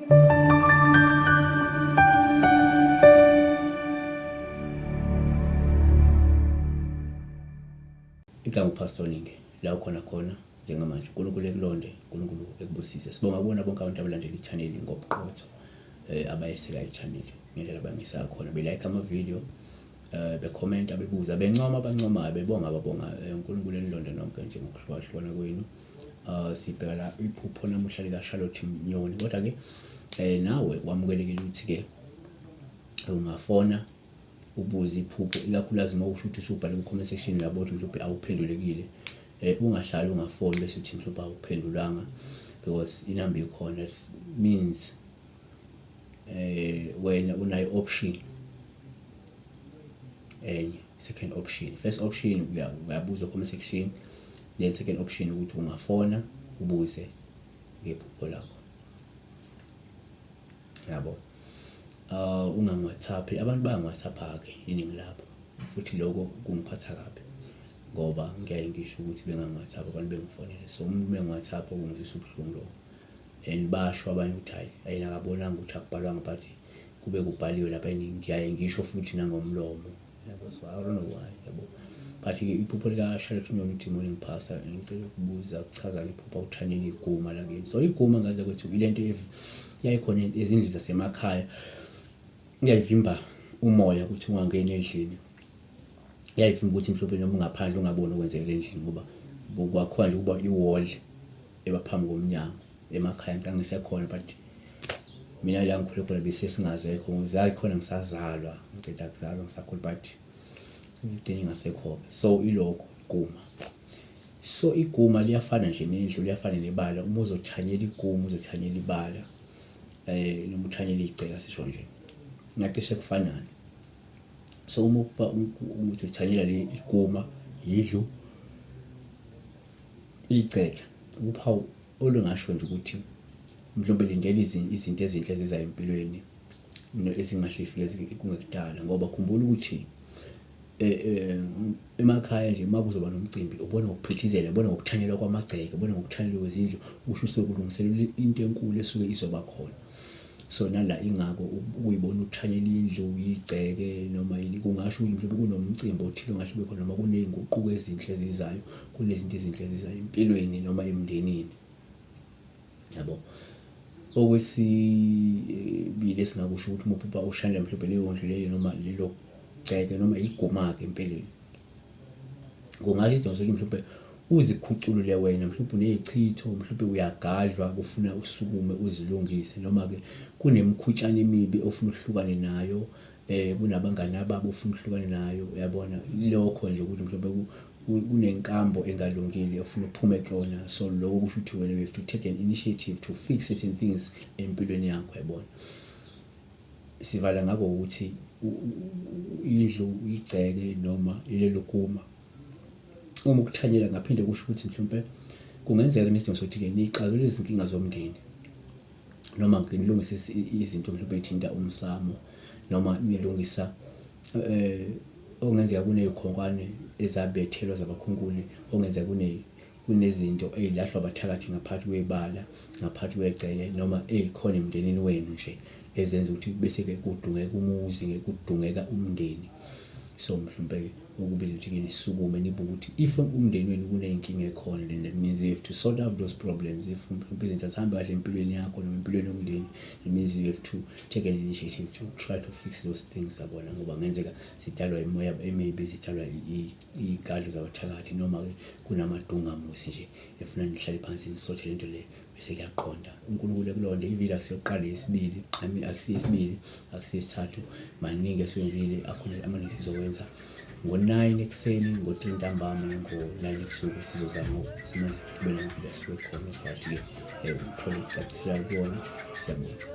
Igama uPastor Ninge la ukhona khona njengamanje. uNkulunkulu ekulonde, uNkulunkulu ekubusise. Sibonga kubona bonke abantu abalandela i-channel ngobuqotho, abayeseka i-channel ngendlela abangiseka khona, be-like ama-video, bekhomenta, bebuza, bencoma abancomayo, bebonga ababongayo. UNkulunkulu enilonde nonke nje ngokuhlukahlukana kwenu. Sibheka la iphupho namuhla lika Charlotte Nyoni, kodwa ke nawe wamukelekile ukuthi ke ungafona ubuze iphupho, ikakhulukazi uma usho ukuthi usubhale ku-comment section, uyabona ukuthi mhlawumbe awuphendulekile. Ungahlali ungafoni bese uthi mhlawumbe awuphendulanga, because inamba ikhona. It means wena unayo option enye, second option. First option uyabuza comment section, then second option ukuthi ungafona ubuze ngephupho lakho, yabo. Ungangi-WhatsApp, abantu bayangi-WhatsApp-ke iningi labo, futhi lokho kungiphatha kabi ngoba ngiyaye ngisho ukuthi bengangi-WhatsApp abantu bengifonele. So umuntu uma engi-WhatsApp kungizwisa ubuhlungu lokho, and basho abanye ukuthi hhayi, yena akabonanga ukuthi akubhalwanga, but kube kubhaliwe lapha, and ngiyaye ngisho futhi nangomlomo, yabo. So I don't know why, yabo. But-ke iphupho lika-Charlotte Nyoni uthi, "Morning Pastor, ngicela ukubuza kuchazani iphupha uthanyela iguma lakini?" So iguma ngaze ukuthi ilento yayikhona ezindlini zasemakhaya, iyayivimba umoya ukuthi ungangeni endlini, iyayivimba ukuthi mhlawumbe noma ungaphandle ungaboni okwenzekela endlini, ngoba kwakhiwa nje ukuba i-wall eba phambi komnyango emakhaya. Ngisekhona, but mina la ngikhule khona bese singazekho, zayikhona ngisazalwa, ngiceda kuzalwa, ngisakhula, but igcine ingasekho-ke. So ilokho iguma. So iguma liyafana nje nendlu, liyafana nebala. Uma uzothanyela iguma, uzothanyela ibala, noma uthanyela igceke, asisho nje, ngacishe kufanane. So uma ukuthi uthanyela le iguma, yindlu, igceke, uphawu olungasho nje ukuthi mhlawumbe lindela izinto ezinhle ezizayo empilweni ezingahle zifike kungekudala, ngoba khumbula ukuthi emakhaya nje uma kuzoba nomcimbi ubona ngokuphithizela, ubona ngokuthanyelwa kwamagceke, ubona ngokuthanyelwa kwezindlu, usho usuke kulungiselelwa into enkulu esuke izoba khona. So nala ingakho ukuyibona uthanyela indlu, igceke noma yini, kungasho ukuthi mhlawumbe kunomcimbi othile ongahle ube khona, noma kuney'nguquko ezinhle ezizayo, kunezinto ezinhle ezizayo empilweni noma emndenini, yabo. Okwesibili esingakusho ukuthi uma uphupha ushayela mhlawumbe leyo ndlu leyo noma lelo gceke noma iguma-ke empeleni, kungasho isidingo sokuthi mhlawumbe uzikhuculule wena, mhlawumbe uney'chitho, mhlawumbe uyagadlwa, kufuna usukume uzilungise, noma-ke kunemikhutshana emibi ofuna uhlukane nayo, kunabangani ababi ofuna uhlukane nayo, uyabona. Lokho nje ukuthi mhlawumbe kunenkambo engalungile ofuna uphume kuyona. So lokho kusho ukuthi wena you have to take an initiative to fix certain things empilweni yakho, yabona. Sivala ngakho ukuthi indlu, igceke noma ilelo guma, uma ukuthanyela ngaphinde kusho ukuthi mhlawumbe kungenzeka nesidingo sokuthi-ke nixazulule izinkinga zomndeni, noma nilungise izinto mhlawumbe ey'thinta umsamo, noma nilungisa okungenzeka kuney'khonkwane ezabethelwa zabakhunkuli, okungenzeka kunezinto ey'lahlwa abathakathi ngaphakathi kwebala, ngaphakathi kwegceke, noma ey'khona emndenini wenu nje ezenza ukuthi bese-ke kudungeka umuzi, kudungeka umndeni. So mhlawumbe-ke okubiza ukuthi-ke nisukume nibuke ukuthi if umndeni wenu kuney'nkinga ekhona, then that means you have to sort out those problems. If mhlawumbe izinto azihambi kahle empilweni yakho noma empilweni yomndeni, that means you have to take an initiative to try to fix those things, yabona, ngoba kungenzeka zidalwa imoya emibi, zidalwa iy'gadlo zabathakathi, noma-ke kunamadungamuzi nje efuna nihlale phansi nisothe lento le bese kuyaqonda. UNkulunkulu ekulonde. Ividiyo akusiyokuqala, yesibili, I mean, akusiyo yesibili, akusiyo yesithathu, maningi esiwenzile, akhona amaningi sizowenza. Ngo-9 ekuseni, ngo-3 ntambama, nango-9 ebusuku sizozama ukusebenza kube namavidiyo asuke khona, phakathi-ke uthole ukucacisela kuwona. Siyabonga.